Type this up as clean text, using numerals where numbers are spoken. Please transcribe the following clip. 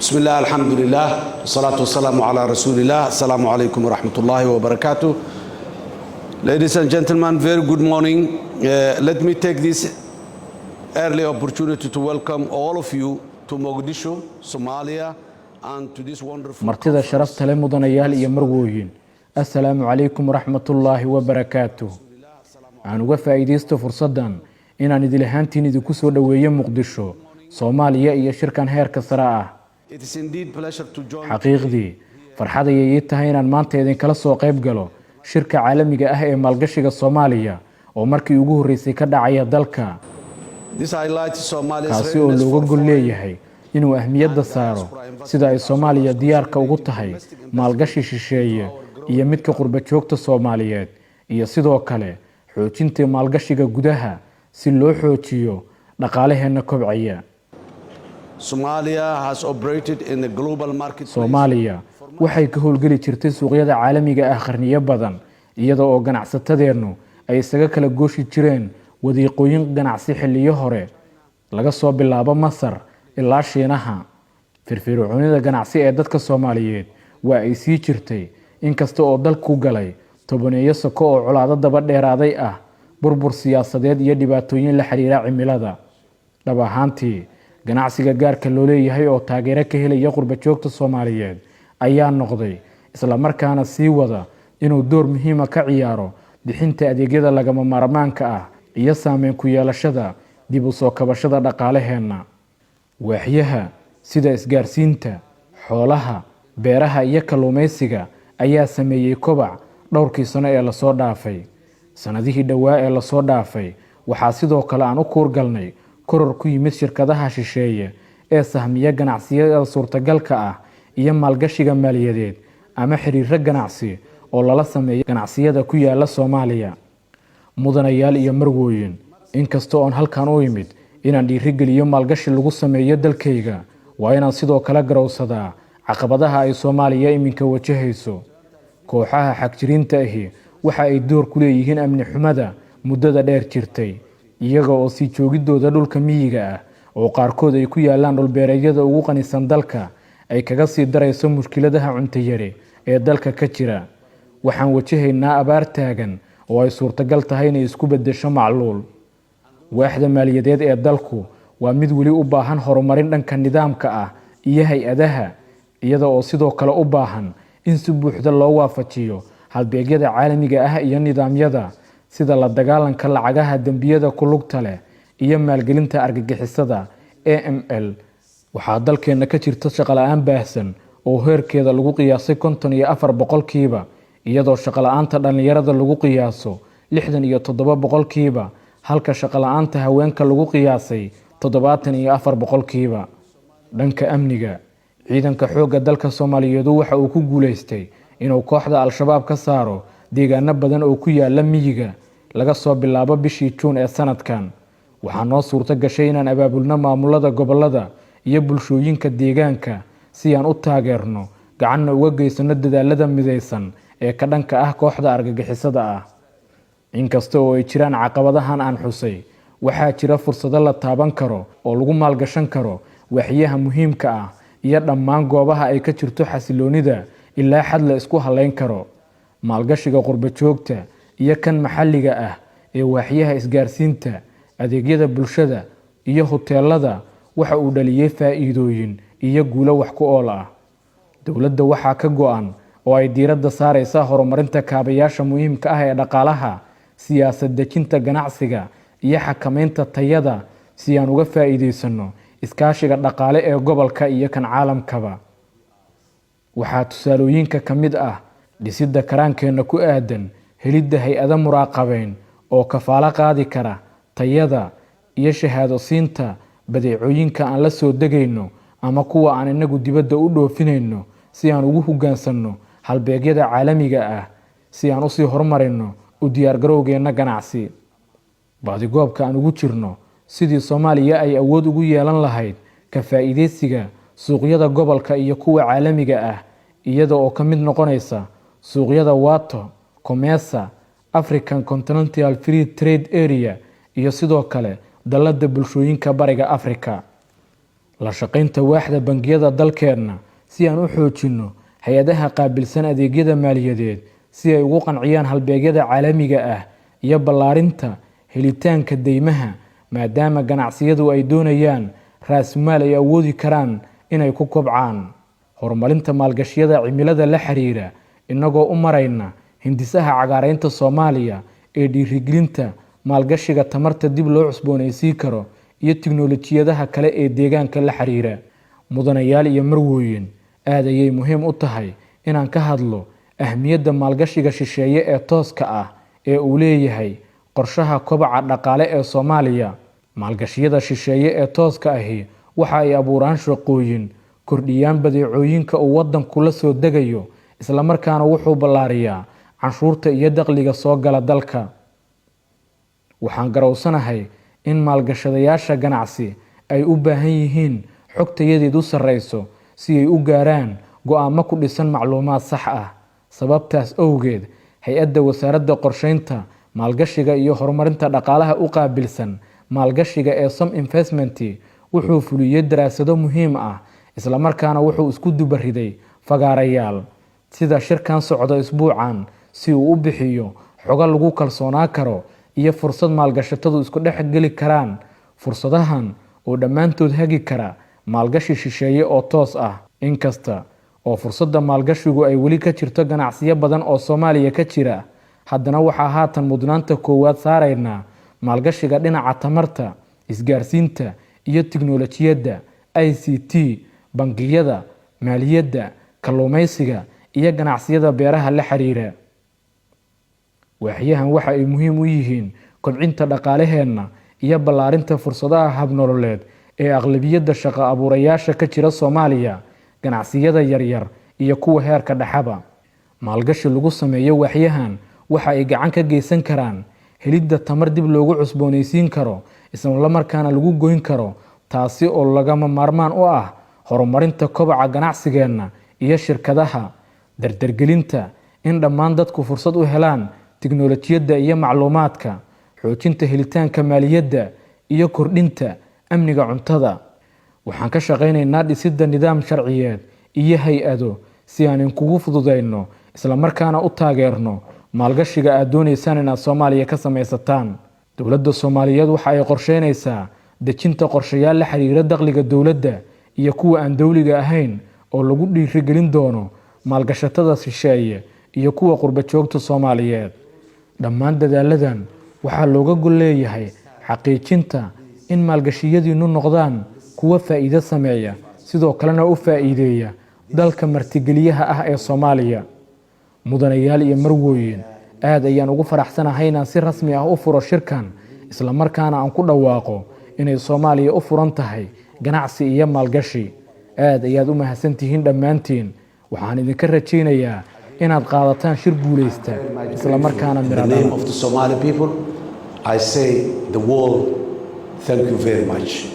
بسم الله، الحمد لله، والصلاة والسلام على رسول الله. السلام عليكم ورحمة الله وبركاته. Ladies and gentlemen, very good morning. Let me take this early opportunity to welcome all of you to Mogadishu, Somalia, and to this wonderful Martida sharafta leh, mudanayaal iyo marwooyin, assalaamu calaykum waraxmatullaahi wabarakaatuh. Aan uga faa'iidaysto fursaddan inaan idil ahaantiin idinku soo dhoweeyo Muqdisho, Soomaaliya iyo shirkan heerka sare ah. It is indeed pleasure to join Xaqiiqdii farxad ayay ii tahay inaan maanta idinkala soo qayb galo shirka caalamiga ah ee maalgashiga Soomaaliya oo markii ugu horreysay ka dhacaya dalka, This highlights Somalia's kaasi oo looga gol leeyahay inuu ahmiyadda saaro sida ay Soomaaliya diyaarka ugu tahay maalgashi shisheeye iyo midka qurba joogta Soomaaliyeed, iyo sidoo kale xoojinta maalgashiga gudaha si loo xoojiyo dhaqaalaheenna kobcaya. Somalia has operated in the global marketplace Soomaaliya waxay ka howlgeli jirtay suuqyada caalamiga ah qarniyo badan, iyada oo ganacsatadeennu ay isaga kala gooshi jireen wadiiqooyin ganacsi xilliyo hore, laga soo bilaabo Masar ilaa Shiinaha. Firfircoonida ganacsi ee dadka Soomaaliyeed waa ay sii jirtay, inkasta oo dalku galay tobaneeyo sano oo colaado daba dheeraaday ah, burbur siyaasadeed iyo dhibaatooyin la xiriira cimilada. Dhab ahaantii, ganacsiga gaarka loo leeyahay oo taageero ka helaya qurba joogta Soomaaliyeed ayaa noqday islamarkaana sii wada inuu door muhiima ka ciyaaro bixinta adeegyada lagama maarmaanka ah iyo saameyn ku yeelashada dib u soo kabashada dhaqaalaheenna. Waaxyaha sida isgaarsiinta, xoolaha, beeraha iyo kalluumeysiga ayaa sameeyey kobac dhowrkii sano ee lasoo dhaafay. Sanadihii dhowaa ee lasoo dhaafay, waxaa sidoo kale aan u kuurgalnay koror ku yimid shirkadaha shisheeye ee sahmiya ganacsiyada suurtagalka ah iyo maalgashiga maaliyadeed ama xiriiro ganacsi oo lala sameeyo ganacsiyada ku yaala Soomaaliya. Mudanayaal iyo marwooyin, inkasta oon halkan u imid inaan dhiirigeliyo maalgashi lagu sameeyo dalkayga, waa inaan sidoo kale garowsadaa caqabadaha ay Soomaaliya iminka wajahayso. Kooxaha xagjiriinta ahi waxa ay door ku leeyihiin amni xumada muddada dheer jirtay, iyaga oo sii joogidooda dhulka miyiga ah, oo qaarkood ay ku yaalaan dhulbeereedyada ugu qanisan dalka, ay kaga sii darayso mushkiladaha cunto yari ee dalka ka jira. Waxaan wajahaynaa abaar taagan oo ay suurtagal tahay inay isku beddesho macluul. Waaxda maaliyadeed ee dalku waa mid weli u baahan horumarin dhanka nidaamka ah iyo hay-adaha, iyada oo sidoo kale u baahan in si buuxda loo waafajiyo halbeegyada caalamiga ah iyo nidaamyada, sida la dagaalanka lacagaha dembiyada ku lugta leh iyo maalgelinta argagixisada, AML. Waxaa dalkeenna ka jirta shaqo la'aan baahsan oo heerkeeda lagu qiyaasay 54%, iyadoo shaqo la'aanta dhallinyarada lagu qiyaaso 67%, halka shaqo la'aanta haweenka lagu qiyaasay 74%. Dhanka amniga, ciidanka xoogga dalka Soomaaliyeedu waxa uu ku guuleystay inuu kooxda Al-Shabaab ka saaro deegaano badan oo ku yaala miyiga laga soo bilaabo bishii Juun ee sanadkan. Waxaa noo suurto gashay inaan abaabulno maamulada gobolada iyo bulshooyinka deegaanka si aan u taageerno, gacanna uga geysano dadaalada mideysan ee ka dhanka ah kooxda argagixisada ah. Inkasta oo ay jiraan caqabadahan aan xusay, waxaa jira fursado la taaban karo oo lagu maalgashan karo waaxyaha muhiimka ah iyo dhammaan goobaha ay ka jirto xasiloonida ilaa xad la isku haleyn karo. Maalgashiga qurbo joogta iyo kan maxalliga ah ee waaxyaha isgaarsiinta, adeegyada bulshada iyo huteelada waxa uu dhaliyey faa'iidooyin iyo guulo wax ku ool ah. Dowladda waxaa ka go'an oo ay diiradda saareysaa horumarinta kaabayaasha muhiimka ah ee dhaqaalaha, siyaasad dejinta ganacsiga iyo xakameynta tayada si aan uga faa'iideysano iskaashiga dhaqaale ee gobolka iyo kan caalamkaba. Waxaa tusaalooyinka ka mid ah dhisidda karaankeenna ku aadan helidda hay-ado muraaqabeyn oo kafaalo qaadi kara tayada iyo shahaado siinta badeecooyinka aan la soo degayno ama kuwa aan inagu dibadda u dhoofinayno, si aan ugu hoggaansanno halbeegyada caalamiga ah, si aan usii horumarino u diyaargarowgeenna ganacsi. Baadigoobka aan ugu jirno sidii Soomaaliya ay awood ugu yeelan lahayd ka faa'iideysiga suuqyada gobolka iyo kuwa caalamiga ah, iyada oo ka mid noqonaysa suuqyada WATO, COMESA, African Continental Free Trade Area iyo sidoo kale Dallada Bulshooyinka Bariga Africa. La shaqaynta waaxda bangiyada dalkeenna si aan u xoojinno hay-adaha qaabilsan adeegyada maaliyadeed si ay ugu qanciyaan halbeegyada caalamiga ah, iyo ballaarinta helitaanka deymaha, maadaama ganacsiyadu ay doonayaan raasmaal ay awoodi karaan inay ku kobcaan. Horumarinta maalgashiyada cimilada la xiriira, inagoo u marayna hindisaha cagaaraynta Soomaaliya ee dhiirigelinta maalgashiga tamarta dib loo cusboonaysiin karo iyo tiknoolajiyadaha kale ee deegaanka la xiriira. Mudanayaal iyo marwooyin, aad ayay muhiim u tahay inaan ka hadlo ahmiyadda maalgashiga shisheeye ee tooska ah ee uu leeyahay qorshaha kobaca dhaqaale ee Soomaaliya. Maalgashiyada shisheeye ee tooska ahi waxa ay abuuraan shaqooyin, kordhiyaan badeecooyinka uu wadanku la soo degayo, islamarkaana wuxuu ballaariyaa canshuurta iyo dakhliga soo gala dalka. Waxaan garowsanahay in maalgashadayaasha ganacsi ay u baahan yihiin xog tayadeedu sarreyso si ay u gaaraan go'aamo ku dhisan macluumaad sax ah. Sababtaas awgeed, hay-adda Wasaaradda Qorsheynta, Maalgashiga iyo Horumarinta Dhaqaalaha u qaabilsan maalgashiga ee Som Investment wuxuu fuliyey daraasado muhiim ah, islamarkaana wuxuu isku dubariday fagaarayaal sida shirkan socda isbuucan si uu u bixiyo xogo lagu kalsoonaa karo iyo fursad maalgashatadu isku dhex geli karaan, fursadahan oo dhammaantood hagi kara maalgashi shisheeye oo toos ah. Inkasta oo fursadda maalgashigu ay weli ka jirto ganacsiyo badan oo Soomaaliya ka jira, haddana waxaa haatan mudnaanta koowaad saaraynaa maalgashiga dhinaca tamarta, isgaarsiinta iyo tiknoolajiyadda ICT, bangiyada, maaliyadda, kalluumeysiga iyo ganacsiyada beeraha la xiriira. Waaxyahan waxa ay muhiim u yihiin kobcinta dhaqaalaheenna iyo ballaarinta fursadaha habnololeed ee aqlabiyadda shaqo abuurayaasha ka jira Soomaaliya, ganacsiyada yaryar iyo kuwa heerka dhexaba. Maalgashi lagu sameeyo waaxyahan waxa ay gacan ka geysan karaan helidda tamar dib loogu cusboonaysiin karo, islamarkaana lagu goyn karo, taasi oo lagama maarmaan u ah horumarinta kobaca ganacsigeenna iyo shirkadaha, dardargelinta in dhammaan dadku fursad u helaan tiknoolajiyadda iyo macluumaadka, xoojinta helitaanka maaliyadda iyo kordhinta amniga cuntada. Waxaan ka shaqaynaynaa dhisidda nidaam sharciyeed iyo hay-ado si aan inkugu fududayno islamarkaana u taageerno maalgashiga aad doonaysaan inaad Soomaaliya ka samaysataan. Dowladda Soomaaliyeed waxa ay qorsheynaysaa dejinta qorshayaal la xiriira dakhliga dowladda iyo kuwa aan dowliga ahayn oo lagu dhiirigelin doono maalgashatada shisheeye iyo kuwa qurba joogta Soomaaliyeed. Dhammaan dadaaladan waxaa looga gol leeyahay xaqiijinta in maalgashiyadiinnu noqdaan kuwo faa'iido sameeya, sidoo kalena u faa'iideeya dalka martigeliyaha ah ee Soomaaliya. Mudanayaal iyo marwooyin, aad ayaan ugu faraxsanahay inaan si rasmi ah u furo shirkan, islamarkaana aan ku dhawaaqo inay Soomaaliya u furan tahay ganacsi iyo maalgashi. Aad ayaad u mahadsantihiin dhammaantiin. Waxaan idinka rajaynayaa inaad qaadataan shir guulaysta, islamarkaana In the miro name dhala. of the Somali people, I say the world, thank you very much.